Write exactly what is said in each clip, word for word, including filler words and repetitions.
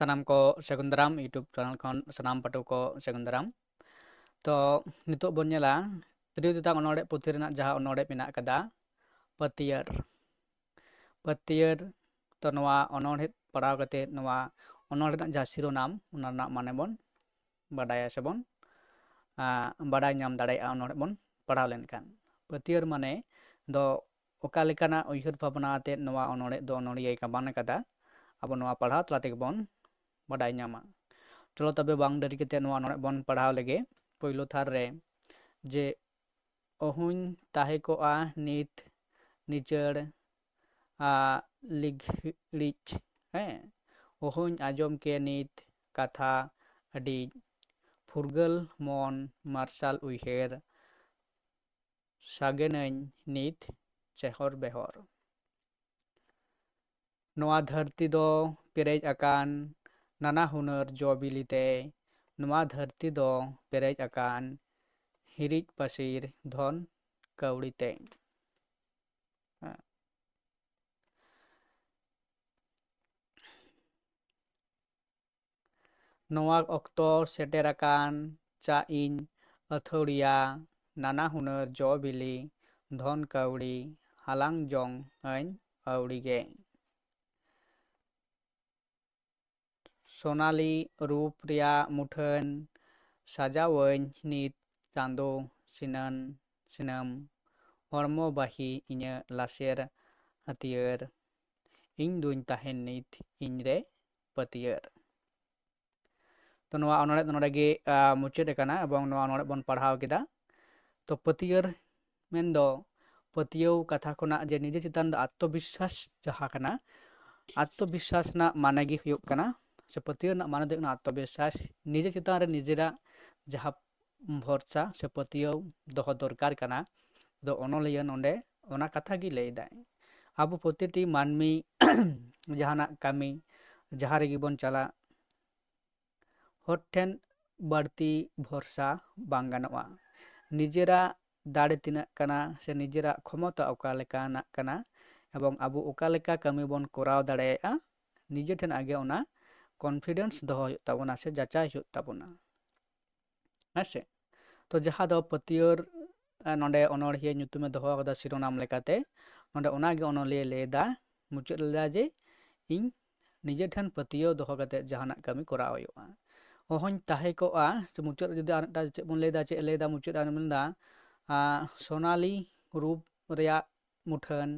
ᱥᱟᱱᱟᱢ ᱠᱚ ᱥᱟᱹᱜᱩᱱ ᱫᱟᱨᱟᱢ, YouTube channel ᱠᱷᱚᱱ ᱥᱟᱱᱟᱢ ᱯᱟᱹᱴᱷᱩᱣᱟᱹ ᱠᱚ ᱥᱟᱹᱜᱩᱱ ᱫᱟᱨᱟᱢ᱾ ᱛᱚ ᱱᱤᱛᱚᱜ ᱵᱚᱱ ᱧᱮᱞᱟ ᱛᱤᱨᱭᱳ ᱛᱮᱛᱟᱝ ᱚᱱᱚᱬᱦᱮ ᱯᱩᱛᱷᱤ ᱨᱮᱱᱟᱜ ᱡᱟᱦᱟᱸ ᱚᱱᱚᱬᱦᱮ ᱢᱮᱱᱟᱜ ᱟᱠᱟᱫᱟ, ᱯᱟᱹᱛᱭᱟᱹᱨ᱾ ᱯᱟᱹᱛᱭᱟᱹᱨ᱾ ᱛᱚ ᱱᱚᱣᱟ ᱚᱱᱚᱬᱦᱮ ᱯᱟᱲᱦᱟᱣ ᱠᱟᱛᱮ ᱱᱚᱣᱟ ᱚᱱᱚᱬᱦᱮ ᱨᱮᱱᱟᱜ ᱡᱟᱦᱟᱸ ᱥᱤᱨᱚᱱᱟᱢ, ᱚᱱᱟ ᱨᱮᱱᱟᱜ ᱢᱟᱱᱮ ᱵᱚᱱ ᱵᱟᱰᱟᱭᱟ ᱥᱮ ᱵᱚᱱ, ᱟᱸ, ᱵᱟᱰᱟᱭ ᱧᱟᱢ ᱫᱟᱲᱮᱭᱟᱜᱼᱟ ᱚᱱᱚᱬᱦᱮ ᱵᱚᱱ ᱯᱟᱲᱦᱟᱣ ᱞᱮᱱᱠᱷᱟᱱ᱾ ᱯᱟᱹᱛᱭᱟᱹᱨ ᱢᱟᱱᱮ ᱫᱚ ᱚᱠᱟ ᱞᱮᱠᱟᱱᱟᱜ ᱩᱭᱦᱟᱹᱨ ᱵᱷᱟᱵᱽᱱᱟ ᱟᱛᱮᱫ ᱱᱚᱣᱟ ᱚᱱᱚᱬᱦᱮ ᱫᱚ ᱚᱱᱚᱬᱦᱤᱭᱟᱹᱭ ᱜᱟᱵᱟᱱ ᱟᱠᱟᱫᱟ, ᱟᱵᱚ ᱱᱚᱣᱟ ᱯᱟᱲᱦᱟᱣ ᱛᱟᱞᱟ ᱛᱮᱜᱮ ᱵᱚᱱ ᱵᱟᱰᱟᱭ ᱧᱟᱢᱟ᱾ ᱪᱚᱞᱚ ᱛᱚᱵᱮ ᱵᱟᱝ ᱰᱮᱨᱤ ᱠᱟᱛᱮ ᱱᱚᱣᱟ ᱚᱱᱚᱬᱦᱮ ᱵᱚᱱ ᱯᱟᱲᱦᱟᱣ ᱞᱮᱜᱮ᱾ ᱯᱳᱭᱞᱳ ᱛᱷᱟᱨ ᱨᱮ, ᱡᱮ ᱚᱦᱩᱧ ᱛᱟᱦᱮᱸ ᱠᱚᱜᱼᱟ ᱱᱤᱛ ᱱᱤᱪᱟᱹᱲ ᱟ ᱞᱤᱜᱽᱲᱤᱡ, ᱦᱮᱸ, ᱚᱦᱚᱧ ᱟᱸᱡᱚᱢ ᱠᱮ ᱱᱤᱛ ᱠᱟᱛᱷᱟ ᱟᱹᱰᱤ ᱯᱷᱩᱨᱜᱟᱹᱞ ᱢᱚᱱ ᱢᱟᱨᱥᱟᱞ ᱩᱭᱦᱟᱹᱨ ᱥᱟᱜᱮᱱᱟᱹᱧ ᱱᱤᱛ ᱪᱮᱦᱚᱨ ᱵᱮᱦᱚᱨ᱾ ᱱᱚᱣᱟ ᱫᱷᱟᱹᱨᱛᱤ ᱫᱚ ᱯᱮᱨᱮᱡ ᱟᱠᱟᱱ ᱱᱟᱱᱟ ᱦᱩᱱᱟᱹᱨ ᱡᱚ ᱵᱤᱞᱤ ᱛᱮ, ᱱᱚᱣᱟ ᱫᱷᱟᱹᱨᱛᱤ ᱫᱚ ᱯᱮᱨᱮᱡ ᱟᱠᱟᱱ ᱦᱤᱨᱤᱡ ᱯᱟᱹᱥᱤᱨ ᱫᱷᱚᱱ ᱠᱟᱹᱣᱰᱤ ᱛᱮ᱾ ᱦᱮᱸ᱾ ᱱᱚᱣᱟ ᱚᱠᱛᱚ ᱥᱮᱴᱮᱨ ᱟᱠᱟᱱ ᱪᱟ ᱤᱧ ᱟᱹᱛᱷᱟᱹᱣᱲᱤᱭᱟ, ᱱᱟᱱᱟ ᱦᱩᱱᱟᱹᱨ ᱡᱚ ᱵᱤᱞᱤ, ᱫᱷᱚᱱ ᱠᱟᱹᱣᱰᱤ, ᱦᱟᱞᱟᱝ ᱡᱚᱝ ᱟᱹᱧ ᱟᱹᱣᱲᱤ ᱜᱮ᱾ ᱥᱳᱱᱟᱞᱤ ᱨᱩᱯ ᱨᱮᱭᱟᱜ ᱢᱩᱴᱷᱟᱹᱱ ᱥᱟᱡᱟᱣᱟᱹᱧ ᱱᱤᱛ ᱪᱟᱸᱫᱚ ᱥᱤᱱᱟᱹᱱ ᱥᱤᱱᱟᱹᱢ, ᱦᱚᱲᱢᱚ ᱵᱟᱹᱦᱤ ᱤᱧᱟᱹᱜ ᱞᱟᱥᱮᱨ ᱦᱟᱹᱛᱭᱟᱹᱨ, ᱤᱧ ᱫᱩᱧ ᱛᱟᱦᱮᱱ ᱱᱤᱛ ᱤᱧ ᱨᱮ ᱯᱟᱹᱛᱭᱟᱹᱨ᱾ ᱛᱚ ᱱᱚᱣᱟ ᱚᱱᱚᱬᱦᱮ ᱫᱚ ᱱᱚᱰᱮ ᱜᱮ, ᱟ, ᱢᱩᱪᱟᱹᱫ ᱟᱠᱟᱱᱟ ᱮᱵᱚᱝ ᱱᱚᱣᱟ ᱚᱱᱚᱬᱦᱮ ᱵᱚᱱ ᱯᱟᱲᱦᱟᱣ ᱠᱮᱫᱟ᱾ ᱛᱚ ᱯᱟᱹᱛᱭᱟᱹᱨ ᱢᱮᱱᱫᱚ ᱯᱟᱹᱛᱭᱟᱹᱣ ᱠᱟᱛᱷᱟ ᱠᱷᱚᱱᱟᱜ ᱡᱮ ᱱᱤᱡᱮ ᱪᱮᱛᱟᱱ ᱫᱚ ᱟᱛᱢᱚᱵᱤᱥᱥᱟᱥ ᱡᱟᱦᱟᱸ ᱠᱟᱱᱟ, ᱟᱛᱢᱚᱵᱤᱥᱥᱟᱥ ᱨᱮᱱᱟᱜ ᱢᱟᱱᱮ ᱜᱮ ᱦᱩᱭᱩᱜ ᱠᱟᱱᱟ, ᱥᱮ ᱯᱟᱹᱛᱭᱟᱹᱣ ᱨᱮᱱᱟᱜ ᱢᱟᱱᱮ ᱫᱚ ᱦᱩᱭᱩᱜ ᱠᱟᱱᱟ ᱟᱛᱢᱚᱵᱤᱥᱥᱟᱥ, ᱱᱤᱡᱮ ᱪᱮᱛᱟᱱ ᱨᱮ ᱱᱤᱡᱮᱨᱟᱜ ᱡᱟᱦᱟᱸ ᱵᱷᱚᱨᱥᱟ ᱥᱮ ᱯᱟᱹᱛᱭᱟᱹᱣ ᱫᱚᱦᱚ ᱫᱚᱨᱠᱟᱨ ᱠᱟᱱᱟ᱾ ᱟᱫᱚ ᱚᱱᱚᱞᱤᱭᱟᱹ ᱱᱚᱰᱮ ᱚᱱᱟ ᱠᱟᱛᱷᱟ ᱜᱮ ᱞᱟᱹᱭᱫᱟᱭ᱾ ᱟᱵᱚ ᱯᱨᱚᱛᱤᱴᱤ ᱢᱟᱹᱱᱢᱤ ᱡᱟᱦᱟᱱᱟᱜ ᱠᱟᱹᱢᱤ, ᱡᱟᱦᱟᱸ ᱨᱮᱜᱮ ᱵᱚᱱ ᱪᱟᱞᱟᱜ, ᱦᱚᱲ ᱴᱷᱮᱱ ᱵᱟᱹᱲᱛᱤ ᱵᱷᱚᱨᱥᱟ ᱵᱟᱝ ᱜᱟᱱᱚᱜᱼᱟ᱾ ᱱᱤᱡᱮᱨᱟᱜ ᱫᱟᱲᱮ ᱛᱤᱱᱟᱹᱜ ᱠᱟᱱᱟ ᱥᱮ ᱱᱤᱡᱮᱨᱟᱜ ᱠᱷᱚᱢᱚᱛᱟ ᱚᱠᱟ ᱞᱮᱠᱟᱱᱟᱜ ᱠᱟᱱᱟ ᱮᱵᱚᱝ ᱟᱵᱚ ᱚᱠᱟ ᱞᱮᱠᱟ ᱠᱟᱹᱢᱤ ᱵᱚᱱ ᱠᱚᱨᱟᱣ ᱫᱟᱲᱮᱭᱟᱜᱼᱟ, ᱱᱤᱡᱮ ᱴᱷᱮᱱ ᱟᱜᱮ ᱚᱱᱟ ᱠᱚᱱᱯᱷᱤᱰᱮᱱᱥ ᱫᱚᱦᱚ ᱦᱩᱭᱩᱜ ᱛᱟᱵᱚᱱᱟ ᱥᱮ ᱡᱟᱪᱟᱭ ᱦᱩᱭᱩᱜ ᱛᱟᱵᱚᱱᱟ᱾ ᱦᱮᱸ ᱥᱮ? ᱛᱚ ᱡᱟᱦᱟᱸ ᱫᱚ ᱯᱟᱹᱛᱭᱟᱹᱨ, ᱮ, ᱱᱚᱰᱮ ᱚᱱᱚᱬᱦᱤᱭᱟᱹ ᱧᱩᱛᱩᱢᱮ ᱫᱚᱦᱚ ᱟᱠᱟᱫᱟ ᱥᱤᱨᱳᱱᱟᱢ ᱞᱮᱠᱟᱛᱮ, ᱱᱚᱰᱮ ᱚᱱᱟᱜᱮ ᱚᱱᱚᱞᱤᱭᱟᱹ ᱞᱟᱹᱭ ᱮᱫᱟ, ᱢᱩᱪᱟᱹᱫ ᱞᱮᱫᱟ ᱡᱮ ᱤᱧ ᱱᱤᱡᱮ ᱴᱷᱮᱱ ᱯᱟᱹᱛᱭᱟᱹᱣ ᱫᱚᱦᱚ ᱠᱟᱛᱮ ᱡᱟᱦᱟᱱᱟᱜ ᱠᱟᱹᱢᱤ ᱠᱚᱨᱟᱣ ᱦᱩᱭᱩᱜᱼᱟ᱾ ᱚᱦᱚᱧ ᱛᱟᱦᱮᱸ ᱠᱚᱜᱼᱟ, ᱥᱮ ᱢᱩᱪᱟᱹᱫ ᱨᱮ ᱡᱩᱫᱤ ᱟᱨ ᱢᱤᱫᱴᱟᱝ ᱪᱮᱫ ᱵᱚᱱ ᱞᱟᱹᱭ ᱮᱫᱟ, ᱪᱮᱫ ᱮ ᱞᱟᱹᱭ ᱮᱫᱟ ᱢᱩᱪᱟᱹᱫ ᱨᱮ ᱢᱮᱱ ᱮᱫᱟ, ᱟᱸ, ᱥᱳᱱᱟᱞᱤ ᱨᱩᱯ ᱨᱮᱭᱟᱜ ᱢᱩᱴᱷᱟᱹᱱ,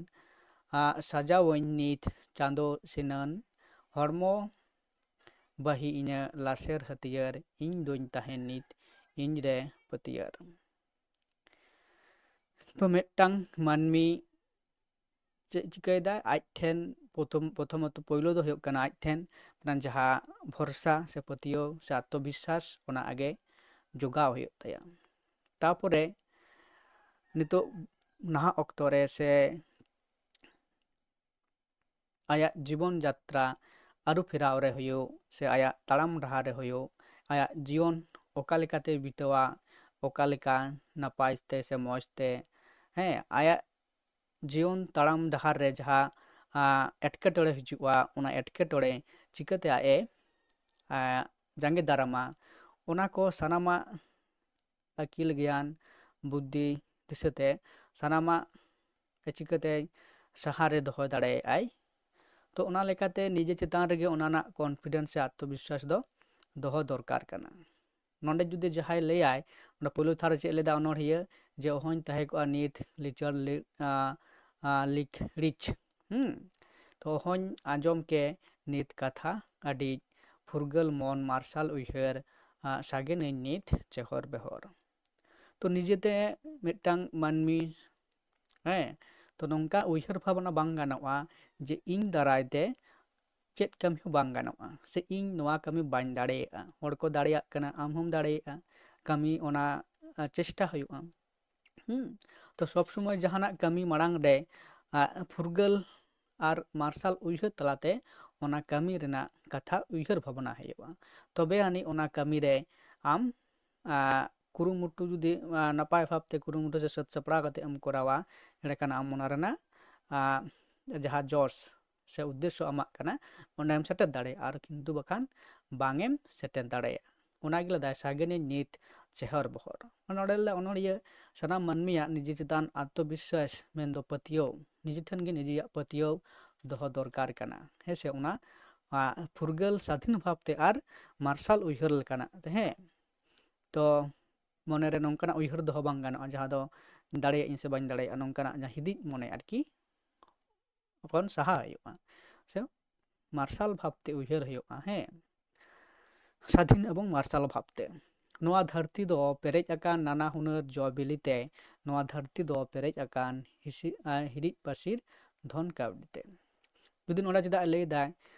ᱟᱸ, ᱥᱟᱡᱟᱣᱟᱹᱧ ᱱᱤᱛ ᱪᱟᱸᱫᱚ ᱥᱤᱱᱟᱹᱱ, ᱦᱚᱲᱢᱚ ᱵᱟᱹᱦᱤ ᱤᱧᱟᱹᱜ ᱞᱟᱥᱮᱨ ᱦᱟᱹᱛᱭᱟᱹᱨ, ᱤᱧ ᱫᱩᱧ ᱛᱟᱦᱮᱱ ᱱᱤᱛ ᱤᱧ ᱨᱮ ᱯᱟᱹᱛᱭᱟᱹᱨ᱾ ᱛᱚ ᱢᱤᱫᱴᱟᱝ ᱢᱟᱹᱱᱢᱤ ᱪᱮᱫ ᱪᱤᱠᱟᱹᱭᱮᱫᱟᱭ? ᱟᱡ ᱴᱷᱮᱱ ᱯᱨᱚᱛᱷᱚᱢ, ᱯᱨᱚᱛᱷᱚᱢᱚᱛᱚ ᱯᱳᱭᱞᱳ ᱫᱚ ᱦᱩᱭᱩᱜ ᱠᱟᱱᱟ ᱟᱡ ᱴᱷᱮᱱ ᱢᱤᱫᱴᱟᱝ ᱡᱟᱦᱟᱸ ᱵᱷᱚᱨᱥᱟ ᱥᱮ ᱯᱟᱹᱛᱭᱟᱹᱣ ᱥᱮ ᱟᱛᱢᱚᱵᱤᱥᱥᱟᱥ, ᱚᱱᱟ ᱟᱜᱮ ᱡᱚᱜᱟᱣ ᱦᱩᱭᱩᱜ ᱛᱟᱭᱟ᱾ ᱛᱟᱯᱚᱨᱮ ᱱᱤᱛᱚᱜ ᱱᱟᱦᱟᱜ ᱚᱠᱛᱚ ᱨᱮ ᱥᱮ ᱟᱭᱟᱜ ᱡᱤᱵᱚᱱ ᱡᱟᱛᱨᱟ ᱟᱹᱨᱩ ᱯᱷᱮᱨᱟᱣ ᱨᱮ ᱦᱩᱭᱩᱜ ᱥᱮ ᱟᱭᱟᱜ ᱛᱟᱲᱟᱢ ᱰᱟᱦᱟᱨ ᱨᱮ ᱦᱩᱭᱩᱜ, ᱟᱭᱟᱜ ᱡᱤᱭᱚᱱ ᱚᱠᱟ ᱞᱮᱠᱟᱛᱮᱭ ᱵᱤᱛᱟᱹᱣᱟ, ᱚᱠᱟ ᱞᱮᱠᱟ ᱱᱟᱯᱟᱭ ᱛᱮ ᱥᱮ ᱢᱚᱡᱽ ᱛᱮ, ᱦᱮᱸ, ᱟᱭᱟᱜ ᱡᱤᱭᱚᱱ ᱛᱟᱲᱟᱢ ᱰᱟᱦᱟᱨ ᱨᱮ ᱡᱟᱦᱟᱸ, ᱟ, ᱮᱴᱠᱮᱴᱚᱬᱮ ᱦᱤᱡᱩᱜᱼᱟ, ᱚᱱᱟ ᱮᱴᱠᱮᱴᱚᱬᱮ ᱪᱤᱠᱟᱹᱛᱮ ᱟᱡ ᱮ, ᱟ, ᱡᱟᱸᱜᱮ ᱫᱟᱨᱟᱢᱟ, ᱚᱱᱟ ᱠᱚ ᱥᱟᱱᱟᱢᱟᱜ ᱟᱹᱠᱤᱞ ᱜᱮᱭᱟᱱ, ᱵᱩᱫᱽᱫᱷᱤ ᱫᱤᱥᱟᱹᱛᱮ ᱥᱟᱱᱟᱢᱟᱜ ᱪᱤᱠᱟᱹᱛᱮ ᱥᱟᱦᱟᱨᱮ ᱫᱚᱦᱚ ᱫᱟᱲᱮᱭᱟᱜᱼᱟᱭ᱾ ᱛᱚ ᱚᱱᱟ ᱞᱮᱠᱟᱛᱮ ᱱᱤᱡᱮ ᱪᱮᱛᱟᱱ ᱨᱮᱜᱮ ᱚᱱᱟ ᱨᱮᱱᱟᱜ ᱠᱚᱱᱯᱷᱤᱰᱮᱱᱥ ᱥᱮ ᱟᱛᱢᱚᱵᱤᱥᱥᱟᱥ ᱫᱚ ᱫᱚᱦᱚ ᱫᱚᱨᱠᱟᱨ ᱠᱟᱱᱟ᱾ ᱱᱚᱰᱮ ᱡᱩᱫᱤ ᱡᱟᱦᱟᱸᱭ ᱞᱟᱹᱭᱟᱭ, ᱚᱸᱰᱮ ᱯᱳᱭᱞᱳ ᱛᱷᱟᱨ ᱨᱮ ᱪᱮᱫ ᱞᱮᱫᱟ ᱚᱱᱚᱬᱦᱤᱭᱟᱹ, ᱡᱮ ᱚᱦᱚᱧ ᱛᱟᱦᱮᱸ ᱠᱚᱜᱼᱟ ᱱᱤᱛ ᱞᱤᱪᱟᱹᱲ ᱞᱤ-, ᱟ, ᱟ, ᱞᱤᱠᱷᱲᱤᱪ, ᱦᱩᱸ, ᱛᱚ ᱚᱦᱚᱧ ᱟᱸᱡᱚᱢ ᱠᱮ ᱱᱤᱛ ᱠᱟᱛᱷᱟ ᱟᱹᱰᱤ ᱯᱷᱩᱨᱜᱟᱹᱞ ᱢᱚᱱ ᱢᱟᱨᱥᱟᱞ ᱩᱭᱦᱟᱹᱨ, ᱟ, ᱥᱟᱜᱮᱱᱟᱹᱧ ᱱᱤᱛ ᱪᱮᱦᱚᱨ ᱵᱮᱦᱚᱨ᱾ ᱛᱚ ᱱᱤᱡᱮᱛᱮ ᱢᱤᱫᱴᱟᱝ ᱢᱟᱹᱱᱢᱤ, ᱦᱮᱸ, ᱛᱚ ᱱᱚᱝᱠᱟ ᱩᱭᱦᱟᱹᱨ ᱵᱷᱟᱵᱽᱱᱟ ᱵᱟᱝ ᱜᱟᱱᱚᱜᱼᱟ ᱡᱮ ᱤᱧ ᱫᱟᱨᱟᱭ ᱛᱮ ᱪᱮᱫ ᱠᱟᱹᱢᱤ ᱦᱚᱸ ᱵᱟᱝ ᱜᱟᱱᱚᱜᱼᱟ, ᱥᱮ ᱤᱧ ᱱᱚᱣᱟ ᱠᱟᱹᱢᱤ ᱵᱟᱹᱧ ᱫᱟᱲᱮᱭᱟᱜᱼᱟ᱾ ᱦᱚᱲ ᱠᱚ ᱫᱟᱲᱮᱭᱟᱜ ᱠᱟᱱᱟ, ᱟᱢ ᱦᱚᱸᱢ ᱫᱟᱲᱮᱭᱟᱜᱼᱟ, ᱠᱟᱹᱢᱤ ᱚᱱᱟ, ᱟ, ᱪᱮᱥᱴᱟ ᱦᱩᱭᱩᱜᱼᱟ᱾ ᱦᱩᱸ, ᱛᱚ ᱥᱚᱵ ᱥᱚᱢᱚᱭ ᱡᱟᱦᱟᱱᱟᱜ ᱠᱟᱹᱢᱤ ᱢᱟᱲᱟᱝ ᱨᱮ, ᱟ, ᱯᱷᱩᱨᱜᱟᱹᱞ ᱟᱨ ᱢᱟᱨᱥᱟᱞ ᱩᱭᱦᱟᱹᱨ ᱛᱟᱞᱟᱛᱮ ᱚᱱᱟ ᱠᱟᱹᱢᱤ ᱨᱮᱱᱟᱜ ᱠᱟᱛᱷᱟ ᱩᱭᱦᱟᱹᱨ ᱵᱷᱟᱵᱽᱱᱟ ᱦᱩᱭᱩᱜᱼᱟ᱾ ᱛᱚᱵᱮ ᱟᱹᱱᱤᱡ ᱚᱱᱟ ᱠᱟᱹᱢᱤ ᱨᱮ ᱟᱢ, ᱟ, ᱠᱩᱨᱩᱢᱩᱴᱩ ᱡᱩᱫᱤ, ᱟ, ᱱᱟᱯᱟᱭ ᱵᱷᱟᱵᱽᱛᱮ ᱠᱩᱨᱩᱢᱩᱴᱩ ᱥᱮ ᱥᱟᱹᱛ ᱥᱟᱯᱲᱟᱣ ᱠᱟᱛᱮ ᱮᱢ ᱠᱚᱨᱟᱣᱟ, ᱮᱸᱰᱮᱠᱷᱟᱱ ᱟᱢ ᱚᱱᱟ ᱨᱮᱱᱟᱜ, ᱟ, ᱡᱟᱦᱟᱸ ᱡᱚᱥ ᱥᱮ ᱩᱫᱽᱫᱮᱥᱥᱚ ᱟᱢᱟᱜ ᱠᱟᱱᱟ, ᱚᱸᱰᱮᱢ ᱥᱮᱴᱮᱨ ᱫᱟᱲᱮᱭᱟᱜᱼᱟ, ᱟᱨ ᱠᱤᱱᱛᱩ ᱵᱟᱠᱷᱟᱱ ᱵᱟᱝ ᱮᱢ ᱥᱮᱴᱮᱨ ᱫᱟᱲᱮᱭᱟᱜᱼᱟ᱾ ᱚᱱᱟ ᱜᱮ ᱞᱟᱹᱭᱫᱟᱭ ᱥᱟᱜᱮᱱᱤᱧ ᱱᱤᱛ ᱪᱮᱦᱚᱨ ᱵᱚᱦᱚᱨ᱾ ᱱᱚᱰᱮ ᱞᱟᱹᱭᱫᱟ ᱚᱱᱚᱲᱤᱭᱟᱹ ᱥᱟᱱᱟᱢ ᱢᱟᱹᱱᱢᱤᱭᱟᱜ ᱱᱤᱡᱮ ᱪᱮᱛᱟᱱ ᱟᱛᱢᱚᱵᱤᱥᱥᱟᱥ ᱢᱮᱱᱫᱚ ᱯᱟᱹᱛᱭᱟᱹᱣ, ᱱᱤᱡᱮ ᱴᱷᱮᱱ ᱜᱮ ᱱᱤᱡᱮᱭᱟᱜ ᱯᱟᱹᱛᱭᱟᱹᱣ ᱫᱚᱦᱚ ᱫᱚᱨᱠᱟᱨ ᱠᱟᱱᱟ, ᱦᱮᱸ ᱥᱮ? ᱚᱱᱟ ᱟᱜ, ᱯᱷᱩᱨᱜᱟᱹᱞ ᱥᱟᱫᱷᱤᱱ ᱵᱷᱟᱵᱽᱛᱮ ᱟᱨ ᱢᱟᱨᱥᱟᱞ ᱩᱭᱦᱟᱹᱨ ᱞᱮᱠᱟᱱᱟᱜ ᱛᱮ, ᱦᱮᱸ᱾ ᱛᱚ ᱢᱚᱱᱮᱨᱮ ᱱᱚᱝᱠᱟᱱᱟᱜ ᱩᱭᱦᱟᱹᱨ ᱫᱚᱦᱚ ᱵᱟᱝ ᱜᱟᱱᱚᱜᱼᱟ, ᱡᱟᱦᱟᱸ ᱫᱚ ᱫᱟᱲᱮᱭᱟᱜ ᱤᱧ ᱥᱮ ᱵᱟᱹᱧ ᱫᱟᱲᱮᱭᱟᱜᱼᱟ, ᱱᱚᱝᱠᱟᱱᱟᱜ ᱡᱟᱦᱟᱸ ᱦᱤᱫᱤᱡ ᱢᱚᱱᱮ ᱟᱨᱠᱤ ᱠᱷᱚᱱ ᱥᱟᱦᱟ ᱦᱩᱭᱩᱜᱼᱟ, ᱥᱮ ᱢᱟᱨᱥᱟᱞ ᱵᱷᱟᱵᱽᱛᱮ ᱩᱭᱦᱟᱹᱨ ᱦᱩᱭᱩᱜᱼᱟ, ᱦᱮᱸ, ᱥᱟᱫᱷᱤᱱ ᱮᱵᱚᱝ ᱢᱟᱨᱥᱟᱞ ᱵᱷᱟᱵᱽᱛᱮ᱾ ᱱᱚᱣᱟ ᱫᱷᱟᱹᱨᱛᱤ ᱫᱚ ᱯᱮᱨᱮᱡ ᱟᱠᱟᱱ ᱱᱟᱱᱟ ᱦᱩᱱᱟᱹᱨ ᱡᱚ ᱵᱤᱞᱤ ᱛᱮ ᱱᱚᱣᱟ ᱫᱷᱟᱹᱨᱛᱤ ᱫᱚ ᱯᱮᱨᱮᱡ ᱟᱠᱟᱱ ᱦᱤᱥᱤ-, ᱟ, ᱦᱤᱨᱤᱡ ᱯᱟᱹᱥᱤᱨ ᱫᱷᱚᱱ ᱠᱟᱹᱣᱰᱤ ᱛᱮ᱾ ᱡᱩᱫᱤ ᱱᱚᱰᱮ ᱪᱮᱫᱟᱜ ᱮ ᱞᱟᱹᱭ ᱫᱟᱭ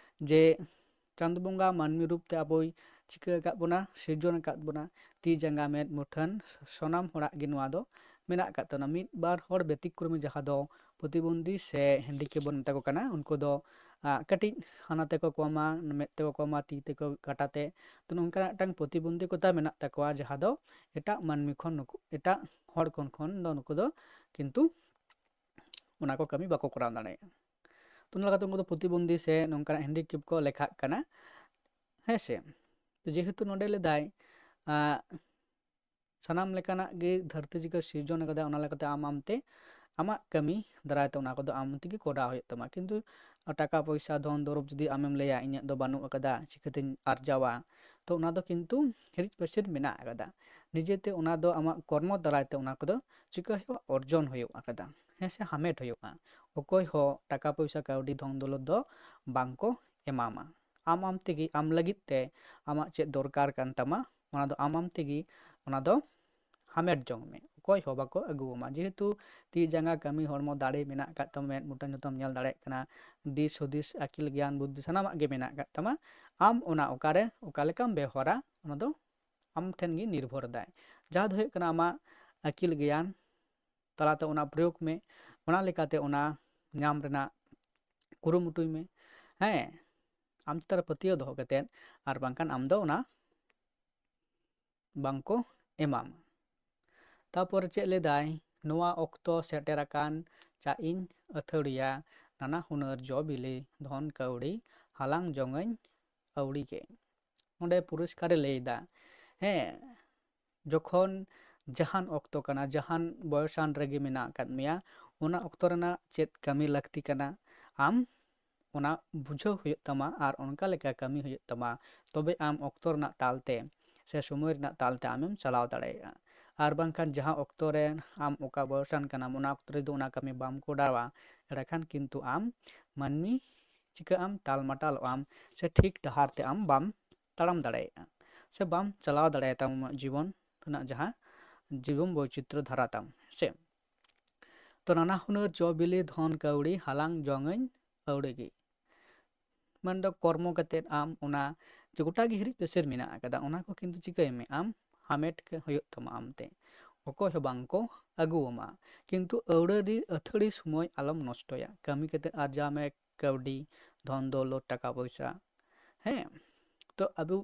ᱡᱮ ᱪᱟᱸᱫ ᱵᱚᱸᱜᱟ ᱢᱟᱹᱱᱢᱤ ᱨᱩᱯ ᱛᱮ ᱟᱵᱚᱭ ᱪᱤᱠᱟᱹ ᱟᱠᱟᱫ ᱵᱚᱱᱟ, ᱥᱤᱨᱡᱚᱱ ᱟᱠᱟᱫ ᱵᱚᱱᱟ, ᱛᱤ ᱡᱟᱸᱜᱟ ᱢᱮᱫ ᱢᱩᱴᱷᱟᱹᱱ ᱥᱟᱱᱟᱢ ᱦᱚᱲᱟᱜ ᱜᱮ ᱱᱚᱣᱟ ᱫᱚ ᱢᱮᱱᱟᱜ ᱟᱠᱟᱫ ᱛᱟᱵᱚᱱᱟ᱾ ᱢᱤᱫ ᱵᱟᱨ ᱦᱚᱲ ᱵᱮᱛᱤᱠᱨᱚᱢᱤ, ᱡᱟᱦᱟᱸ ᱫᱚ ᱯᱨᱚᱛᱤᱵᱚᱱᱫᱷᱤ ᱥᱮ ᱦᱮᱱᱰᱤᱠᱮᱯ ᱵᱚᱱ ᱢᱮᱛᱟ ᱠᱚ ᱠᱟᱱᱟ, ᱩᱱᱠᱩ ᱫᱚ, ᱟ, ᱠᱟᱹᱴᱤᱡ ᱦᱟᱱᱟ ᱛᱮᱠᱚ ᱠᱚᱢᱟ, ᱢᱮᱫ ᱛᱮᱠᱚ ᱠᱚᱢᱟ, ᱛᱤ ᱛᱮᱠᱚ, ᱠᱟᱴᱟ ᱛᱮ, ᱛᱚ ᱱᱚᱝᱠᱟᱱᱟᱜ ᱢᱤᱫᱴᱟᱝ ᱯᱨᱚᱛᱤᱵᱚᱱᱫᱷᱤᱠᱚᱛᱟ ᱢᱮᱱᱟᱜ ᱛᱟᱠᱚᱣᱟ, ᱡᱟᱦᱟᱸ ᱫᱚ ᱮᱴᱟᱜ ᱢᱟᱹᱱᱢᱤ ᱠᱷᱚᱱ ᱱᱩᱠᱩ, ᱮᱴᱟᱜ ᱦᱚᱲ ᱠᱷᱚᱱ, ᱠᱷᱚᱱ ᱫᱚ ᱱᱩᱠᱩ ᱫᱚ ᱠᱤᱱᱛᱩ ᱚᱱᱟ ᱠᱚ ᱠᱟᱹᱢᱤ ᱵᱟᱠᱚ ᱠᱚᱨᱟᱣ ᱫᱟᱲᱮᱭᱟᱜᱼᱟ᱾ ᱛᱚ ᱚᱱᱟ ᱞᱮᱠᱟᱛᱮ ᱩᱱᱠᱩ ᱫᱚ ᱯᱨᱚᱛᱤᱵᱚᱱᱫᱷᱤ ᱥᱮ ᱱᱚᱝᱠᱟᱱᱟᱜ ᱦᱮᱱᱰᱤᱠᱮᱯ ᱠᱚ ᱞᱮᱠᱷᱟᱜ ᱠᱟᱱᱟ, ᱦᱮᱸ ᱥᱮ? ᱛᱚ ᱡᱮᱦᱮᱛᱩ ᱱᱚᱰᱮ ᱞᱮᱫᱟᱭ, ᱟᱸ, ᱥᱟᱱᱟᱢ ᱞᱮᱠᱟᱱᱟᱜ ᱜᱮ ᱫᱷᱟᱹᱨᱛᱤ ᱡᱟᱠᱟ ᱥᱤᱨᱡᱚᱱ ᱟᱠᱟᱫᱟ, ᱚᱱᱟ ᱞᱮᱠᱟᱛᱮ ᱟᱢ ᱟᱢᱛᱮ ᱟᱢᱟᱜ ᱠᱟᱹᱢᱤ ᱫᱟᱨᱟᱭ ᱛᱮ ᱚᱱᱟ ᱠᱚᱫᱚ ᱟᱢ ᱛᱮᱜᱮ ᱠᱚᱨᱟᱣ ᱦᱩᱭᱩᱜ ᱛᱟᱢᱟ᱾ ᱠᱤᱱᱛᱩ ᱴᱟᱠᱟ ᱯᱚᱭᱥᱟ ᱫᱷᱚᱱ ᱫᱚᱨᱚᱵ ᱡᱩᱫᱤ ᱟᱢᱮᱢ ᱞᱟᱹᱭᱟ ᱤᱧᱟᱹᱜ ᱫᱚ ᱵᱟᱹᱱᱩᱜ ᱟᱠᱟᱫᱟ, ᱪᱤᱠᱟᱹᱛᱤᱧ ᱟᱨᱡᱟᱣᱟ, ᱛᱚ ᱚᱱᱟ ᱫᱚ ᱠᱤᱱᱛᱩ ᱦᱤᱨᱤᱡ ᱯᱟᱹᱥᱤᱨ ᱢᱮᱱᱟᱜ ᱟᱠᱟᱫᱟ᱾ ᱱᱤᱡᱮᱛᱮ ᱚᱱᱟ ᱫᱚ ᱟᱢᱟᱜ ᱠᱚᱨᱢᱚ ᱫᱟᱨᱟᱭ ᱛᱮ ᱚᱱᱟ ᱠᱚᱫᱚ ᱪᱤᱠᱟᱹ ᱦᱩᱭᱩᱜᱼᱟ? ᱚᱨᱡᱚᱱ ᱦᱩᱭᱩᱜ ᱟᱠᱟᱫᱟ, ᱦᱮᱸ ᱥᱮ, ᱦᱟᱢᱮᱴ ᱦᱩᱭᱩᱜᱼᱟ᱾ ᱚᱠᱚᱭ ᱦᱚᱸ ᱴᱟᱠᱟ ᱯᱚᱭᱥᱟ ᱠᱟᱹᱣᱰᱤ ᱫᱷᱚᱱ ᱫᱚᱞᱚᱛ ᱫᱚ ᱵᱟᱝ ᱠᱚ ᱮᱢᱟᱢᱟ᱾ ᱟᱢ ᱟᱢ ᱛᱮᱜᱮ, ᱟᱢ ᱞᱟᱹᱜᱤᱫ ᱛᱮ ᱟᱢᱟᱜ ᱪᱮᱫ ᱫᱚᱨᱠᱟᱨ ᱠᱟᱱ ᱛᱟᱢᱟ, ᱚᱱᱟ ᱫᱚ ᱟᱢ ᱟᱢ ᱛᱮᱜᱮ ᱚᱱᱟ ᱫᱚ ᱦᱟᱢᱮᱴ ᱡᱚᱝ ᱢᱮ, ᱚᱠᱚᱭ ᱦᱚᱸ ᱵᱟᱠᱚ ᱟᱹᱜᱩᱣᱟᱢᱟ᱾ ᱡᱮᱦᱮᱛᱩ ᱛᱤ ᱡᱟᱸᱜᱟ ᱠᱟᱹᱢᱤ ᱦᱚᱲᱢᱚ ᱫᱟᱲᱮ ᱢᱮᱱᱟᱜ ᱟᱠᱟᱫ ᱛᱟᱢᱟ, ᱢᱮᱫ ᱢᱩᱴᱷᱟᱹᱱ ᱡᱚᱛᱚᱢ ᱧᱮᱞ ᱫᱟᱲᱮᱭᱟᱜ ᱠᱟᱱᱟ, ᱫᱤᱥ ᱦᱩᱫᱤᱥ, ᱟᱹᱠᱤᱞ, ᱜᱮᱭᱟᱱ, ᱵᱩᱫᱽᱫᱷᱤ ᱥᱟᱱᱟᱢᱟᱜ ᱜᱮ ᱢᱮᱱᱟᱜ ᱟᱠᱟᱫ ᱛᱟᱢᱟ᱾ ᱟᱢ ᱚᱱᱟ ᱚᱠᱟᱨᱮ ᱚᱠᱟ ᱞᱮᱠᱟᱢ ᱵᱮᱣᱦᱟᱨᱟ, ᱚᱱᱟ ᱫᱚ ᱟᱢ ᱴᱷᱮᱱ ᱜᱮ ᱱᱤᱨᱵᱷᱚᱨ ᱮᱫᱟᱭ᱾ ᱡᱟᱦᱟᱸ ᱫᱚ ᱦᱩᱭᱩᱜ ᱠᱟᱱᱟ ᱟᱢᱟᱜ ᱟᱹᱠᱤᱞ ᱜᱮᱭᱟᱱ ᱛᱟᱞᱟᱛᱮ ᱚᱱᱟ ᱯᱨᱚᱭᱳᱜᱽ ᱢᱮ, ᱚᱱᱟ ᱞᱮᱠᱟᱛᱮ ᱚᱱᱟ ᱧᱟᱢ ᱨᱮᱱᱟᱜ ᱠᱩᱨᱩᱢᱩᱴᱩᱭ ᱢᱮ᱾ ᱦᱮᱸ, ᱟᱢ ᱪᱮᱛᱟᱱ ᱨᱮ ᱯᱟᱹᱛᱭᱟᱹᱣ ᱫᱚᱦᱚ ᱠᱟᱛᱮᱫ, ᱟᱨ ᱵᱟᱝᱠᱷᱟᱱ ᱟᱢ ᱫᱚ ᱚᱱᱟ ᱵᱟᱝᱠᱚ ᱮᱢᱟᱢᱟ᱾ ᱛᱟᱯᱚᱨ ᱪᱮᱫ ᱞᱟᱹᱭᱫᱟᱭ, ᱱᱚᱣᱟ ᱚᱠᱛᱚ ᱥᱮᱴᱮᱨ ᱟᱠᱟᱱ ᱪᱟᱜ ᱤᱧ ᱟᱹᱛᱷᱟᱹᱲᱤᱭᱟ, ᱱᱟᱱᱟ ᱦᱩᱱᱟᱹᱨ ᱡᱚ ᱵᱤᱞᱤ ᱫᱷᱚᱱ ᱠᱟᱹᱣᱰᱤ ᱦᱟᱞᱟᱝ ᱡᱚᱝᱟᱹᱧ ᱟᱹᱣᱲᱤ ᱜᱮ᱾ ᱱᱚᱰᱮ ᱯᱚᱨᱤᱥᱠᱟᱨᱮ ᱞᱟᱹᱭ ᱮᱫᱟ, ᱦᱮᱸ, ᱡᱚᱠᱷᱚᱱ ᱡᱟᱦᱟᱱ ᱚᱠᱛᱚ ᱠᱟᱱᱟ, ᱡᱟᱦᱟᱱ ᱵᱚᱭᱚᱥᱟᱱ ᱨᱮᱜᱮ ᱢᱮᱱᱟᱜ ᱟᱠᱟᱫ ᱢᱮᱭᱟ, ᱚᱱᱟ ᱚᱠᱛᱚ ᱨᱮᱱᱟᱜ ᱪᱮᱫ ᱠᱟᱹᱢᱤ ᱞᱟᱹᱠᱛᱤ ᱠᱟᱱᱟ, ᱟᱢ ᱚᱱᱟ ᱵᱩᱡᱷᱟᱹᱣ ᱦᱩᱭᱩᱜ ᱛᱟᱢᱟ ᱟᱨ ᱚᱱᱠᱟ ᱞᱮᱠᱟ ᱠᱟᱹᱢᱤ ᱦᱩᱭᱩᱜ ᱛᱟᱢᱟ, ᱛᱚᱵᱮ ᱟᱢ ᱚᱠᱛᱚ ᱨᱮᱱᱟᱜ ᱛᱟᱞᱛᱮ ᱥᱮ ᱥᱚᱢᱚᱭ ᱨᱮᱱᱟᱜ ᱛᱟᱞᱛᱮ ᱟᱢᱮᱢ ᱪᱟᱞᱟᱣ ᱫᱟᱲᱮᱭᱟᱜᱼᱟ᱾ ᱟᱨ ᱵᱟᱝᱠᱷᱟᱱ ᱡᱟᱦᱟᱸ ᱚᱠᱛᱚ ᱨᱮ ᱟᱢ ᱚᱠᱟ ᱵᱚᱭᱚᱥᱟᱱ ᱠᱟᱱᱟᱢ, ᱚᱱᱟ ᱚᱠᱛᱚ ᱨᱮᱫᱚ ᱚᱱᱟ ᱠᱟᱹᱢᱤ ᱵᱟᱢ ᱠᱚᱨᱟᱣᱟ, ᱮᱸᱰᱮᱠᱷᱟᱱ ᱠᱤᱱᱛᱩ ᱟᱢ ᱢᱟᱹᱱᱢᱤ ᱪᱤᱠᱟᱹᱜ ᱟᱢ, ᱴᱟᱞᱢᱟᱴᱟᱞᱚᱜ ᱟᱢ, ᱥᱮ ᱴᱷᱤᱠ ᱰᱟᱦᱟᱨ ᱛᱮ ᱟᱢ ᱵᱟᱢ ᱛᱟᱲᱟᱢ ᱫᱟᱲᱮᱭᱟᱜᱼᱟ, ᱥᱮ ᱵᱟᱢ ᱪᱟᱞᱟᱣ ᱫᱟᱲᱮᱭᱟᱜᱼᱟ ᱟᱢᱟᱜ ᱡᱤᱵᱚᱱ ᱨᱮᱱᱟᱜ ᱡᱟᱦᱟᱸ ᱡᱤᱵᱚᱱ ᱵᱳᱭᱪᱤᱛᱨᱚ ᱫᱷᱟᱨᱟ ᱛᱟᱢ, ᱦᱮᱸ ᱥᱮ? ᱛᱚ ᱱᱟᱱᱟ ᱦᱩᱱᱟᱹᱨ ᱡᱚ ᱵᱤᱞᱤ ᱫᱷᱚᱱ ᱠᱟᱹᱣᱰᱤ ᱦᱟᱞᱟᱝ ᱡᱚᱝᱟᱹᱧ ᱟᱹᱣᱲᱤ ᱜᱮ᱾ ᱢᱮᱱᱫᱚ ᱠᱚᱨᱢᱚ ᱠᱟᱛᱮᱫ ᱟᱢ ᱚᱱᱟ ᱡᱮ ᱜᱚᱴᱟ ᱜᱮ ᱦᱤᱨᱤᱡ ᱯᱟᱹᱥᱤᱨ ᱢᱮᱱᱟᱜ ᱟᱠᱟᱫᱟ, ᱚᱱᱟ ᱠᱚ ᱠᱤᱱᱛᱩ ᱪᱤᱠᱟᱹᱭ ᱢᱮ, ᱟᱢ ᱦᱟᱢᱮᱴ ᱜᱮ ᱦᱩᱭᱩᱜ ᱛᱟᱢᱟ ᱟᱢᱛᱮ, ᱚᱠᱚᱭ ᱦᱚᱸ ᱵᱟᱝ ᱠᱚ ᱟᱹᱜᱩ ᱟᱢᱟ᱾ ᱠᱤᱱᱛᱩ ᱟᱹᱣᱲᱟᱹ ᱫᱤ ᱟᱹᱛᱷᱟᱹᱲᱤ ᱥᱚᱢᱚᱭ ᱟᱞᱚᱢ ᱱᱚᱥᱴᱚᱭᱟ᱾ ᱠᱟᱹᱢᱤ ᱠᱟᱛᱮᱫ ᱟᱨᱡᱟᱣ ᱢᱮ ᱠᱟᱹᱣᱰᱤ, ᱫᱷᱚᱱ ᱫᱚᱣᱞᱚᱛ, ᱴᱟᱠᱟ ᱯᱚᱭᱥᱟ᱾ ᱦᱮᱸ, ᱛᱚ ᱟᱵᱚ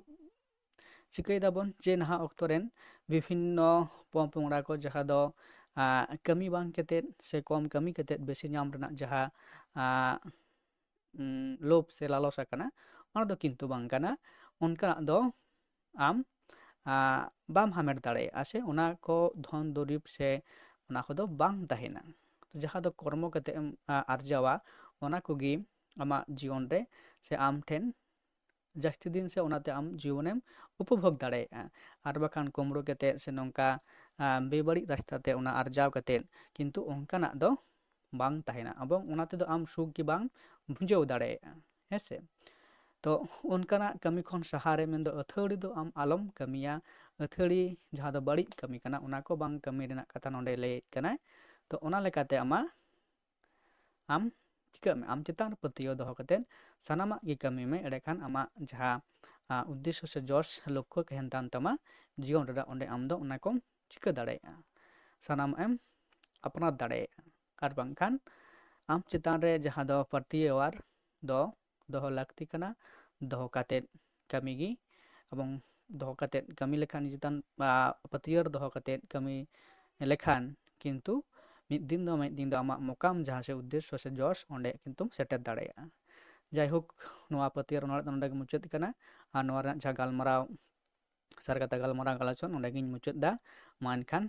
ᱪᱤᱠᱟᱹᱭ ᱫᱟᱵᱚᱱ ᱡᱮ ᱱᱟᱦᱟᱜ ᱚᱠᱛᱚ ᱨᱮᱱ ᱵᱤᱵᱷᱤᱱᱱᱚ ᱯᱚᱝᱼᱯᱚᱝᱲᱟ ᱠᱚ ᱡᱟᱦᱟᱸ ᱫᱚ, ᱟᱸ, ᱠᱟᱹᱢᱤ ᱵᱟᱝ ᱠᱟᱛᱮᱫ ᱥᱮ ᱠᱚᱢ ᱠᱟᱹᱢᱤ ᱠᱟᱛᱮᱫ ᱵᱮᱥᱤ ᱧᱟᱢ ᱨᱮᱱᱟᱜ ᱡᱟᱦᱟᱸ, ᱟᱸ, ᱩᱸ, ᱞᱳᱵᱷ ᱥᱮ ᱞᱟᱞᱚᱥ ᱟᱠᱟᱱᱟ, ᱚᱱᱟ ᱫᱚ ᱠᱤᱱᱛᱩ ᱵᱟᱝ ᱠᱟᱱᱟ᱾ ᱚᱱᱠᱟᱱᱟᱜ ᱫᱚ ᱟᱢ, ᱟᱸ, ᱵᱟᱢ ᱦᱟᱢᱮᱴ ᱫᱟᱲᱮᱭᱟᱜᱼᱟ, ᱥᱮ ᱚᱱᱟ ᱠᱚ ᱫᱷᱚᱱ ᱫᱩᱨᱤᱵᱽ ᱥᱮ ᱚᱱᱟ ᱠᱚᱫᱚ ᱵᱟᱝ ᱛᱟᱦᱮᱱᱟ᱾ ᱡᱟᱦᱟᱸ ᱫᱚ ᱠᱚᱨᱢᱚ ᱠᱟᱛᱮᱫ ᱮᱢ, ᱟ-, ᱟᱨᱡᱟᱣᱟ, ᱚᱱᱟ ᱠᱚᱜᱮ ᱟᱢᱟᱜ ᱡᱤᱭᱚᱱ ᱨᱮ ᱥᱮ ᱟᱢ ᱴᱷᱮᱱ ᱡᱟᱹᱥᱛᱤ ᱫᱤᱱ ᱥᱮ ᱚᱱᱟᱛᱮ ᱟᱢ ᱡᱤᱭᱚᱱᱮᱢ ᱩᱯᱚᱵᱷᱳᱜᱽ ᱫᱟᱲᱮᱭᱟᱜᱼᱟ᱾ ᱟᱨ ᱵᱟᱠᱷᱟᱱ ᱠᱩᱢᱵᱽᱲᱩ ᱠᱟᱛᱮᱫ ᱥᱮ ᱱᱚᱝᱠᱟ, ᱟ, ᱵᱮᱵᱟᱹᱲᱤᱡ ᱨᱟᱥᱛᱟ ᱛᱮ ᱚᱱᱟ ᱟᱨᱡᱟᱣ ᱠᱟᱛᱮᱫ ᱠᱤᱱᱛᱩ ᱚᱱᱠᱟᱱᱟᱜ ᱫᱚ ᱵᱟᱝ ᱛᱟᱦᱮᱱᱟ, ᱮᱵᱚᱝ ᱚᱱᱟ ᱛᱮᱫᱚ ᱟᱢ ᱥᱩᱠ ᱜᱮ ᱵᱟᱢ ᱵᱷᱩᱸᱡᱟᱹᱣ ᱫᱟᱲᱮᱭᱟᱜᱼᱟ, ᱦᱮᱸ ᱥᱮ? ᱛᱚ ᱚᱱᱠᱟᱱᱟᱜ ᱠᱟᱹᱢᱤ ᱠᱷᱚᱱ ᱥᱟᱦᱟᱨᱮ, ᱢᱮᱱᱫᱚ ᱟᱹᱛᱷᱟᱹᱲᱤ ᱫᱚ ᱟᱢ ᱟᱞᱚᱢ ᱠᱟᱹᱢᱤᱭᱟ᱾ ᱟᱹᱛᱷᱟᱹᱲᱤ ᱡᱟᱦᱟᱸ ᱫᱚ ᱵᱟᱹᱲᱤᱡ ᱠᱟᱹᱢᱤ ᱠᱟᱱᱟ, ᱚᱱᱟ ᱠᱚ ᱵᱟᱝ ᱠᱟᱹᱢᱤ ᱨᱮᱱᱟᱜ ᱠᱟᱛᱷᱟ ᱱᱚᱰᱮ ᱞᱟᱹᱭᱮᱫ ᱠᱟᱱᱟᱭ᱾ ᱛᱚ ᱚᱱᱟ ᱞᱮᱠᱟᱛᱮ ᱟᱢᱟᱜ ᱟᱢ ᱪᱤᱠᱟᱹᱜ ᱢᱮ, ᱟᱢ ᱪᱮᱛᱟᱱ ᱨᱮ ᱯᱟᱹᱛᱭᱟᱹᱣ ᱫᱚᱦᱚ ᱠᱟᱛᱮᱫ ᱥᱟᱱᱟᱢᱟᱜ ᱜᱮ ᱠᱟᱹᱢᱤ ᱢᱮ᱾ ᱮᱸᱰᱮᱠᱷᱟᱱ ᱟᱢᱟᱜ ᱡᱟᱦᱟᱸ, ᱟ, ᱩᱫᱽᱫᱮᱥᱥᱚ ᱥᱮ ᱡᱚᱥ ᱞᱚᱠᱠᱷᱚ ᱛᱟᱦᱮᱱ ᱛᱟᱢ ᱛᱟᱢᱟ ᱡᱤᱭᱚᱱ ᱨᱮᱱᱟᱜ, ᱚᱸᱰᱮ ᱟᱢ ᱫᱚ ᱚᱱᱟ ᱠᱚᱢ ᱪᱤᱠᱟᱹ ᱫᱟᱲᱮᱭᱟᱜᱼᱟ, ᱥᱟᱱᱟᱢᱟᱜ ᱮᱢ ᱟᱯᱱᱟᱨ ᱫᱟᱲᱮᱭᱟᱜᱼᱟ᱾ ᱟᱨ ᱵᱟᱝᱠᱷᱟᱱ ᱟᱢ ᱪᱮᱛᱟᱱ ᱨᱮ ᱡᱟᱦᱟᱸ ᱫᱚ ᱯᱟᱹᱛᱭᱟᱹᱣ ᱟᱨ ᱫᱚ ᱫᱚᱦᱚ ᱞᱟᱹᱠᱛᱤ ᱠᱟᱱᱟ, ᱫᱚᱦᱚ ᱠᱟᱛᱮᱫ ᱠᱟᱹᱢᱤ ᱜᱮ, ᱮᱵᱚᱝ ᱫᱚᱦᱚ ᱠᱟᱛᱮᱫ ᱠᱟᱹᱢᱤ ᱞᱮᱠᱷᱟᱱ ᱱᱤᱡᱮ ᱪᱮᱛᱟᱱ, ᱟ, ᱯᱟᱹᱛᱭᱟᱹᱣ ᱫᱚᱦᱚ ᱠᱟᱛᱮᱫ ᱠᱟᱹᱢᱤ ᱞᱮᱠᱷᱟᱱ ᱠᱤᱱᱛᱩ ᱢᱤᱫ ᱫᱤᱱ ᱫᱚ ᱢᱤᱫ ᱫᱤᱱ ᱫᱚ ᱟᱢᱟᱜ ᱢᱚᱠᱟᱢ, ᱡᱟᱦᱟᱸ ᱥᱮ ᱩᱫᱽᱫᱮᱥᱥᱚ ᱥᱮ ᱡᱚᱥ, ᱚᱸᱰᱮ ᱠᱤᱱᱛᱩᱢ ᱥᱮᱴᱮᱨ ᱫᱟᱲᱮᱭᱟᱜᱼᱟ᱾ ᱡᱟᱭᱦᱳᱠ, ᱱᱚᱣᱟ ᱯᱟᱹᱛᱭᱟᱹᱣ ᱨᱮᱱᱟᱜ ᱫᱚ ᱱᱚᱰᱮ ᱜᱮ ᱢᱩᱪᱟᱹᱫ ᱠᱟᱱᱟ᱾ ᱟᱨ ᱱᱚᱣᱟ ᱨᱮᱱᱟᱜ ᱡᱟᱦᱟᱸ ᱜᱟᱞᱢᱟᱨᱟᱣ, ᱥᱟᱨ ᱠᱟᱛᱷᱟ ᱜᱟᱞᱢᱟᱨᱟᱣ ᱜᱟᱞᱚᱪ ᱦᱚᱸ ᱱᱚᱰᱮ ᱜᱤᱧ ᱢᱩᱪᱟᱹᱫ ᱮᱫᱟ᱾ ᱢᱟ ᱮᱱᱠᱷᱟᱱ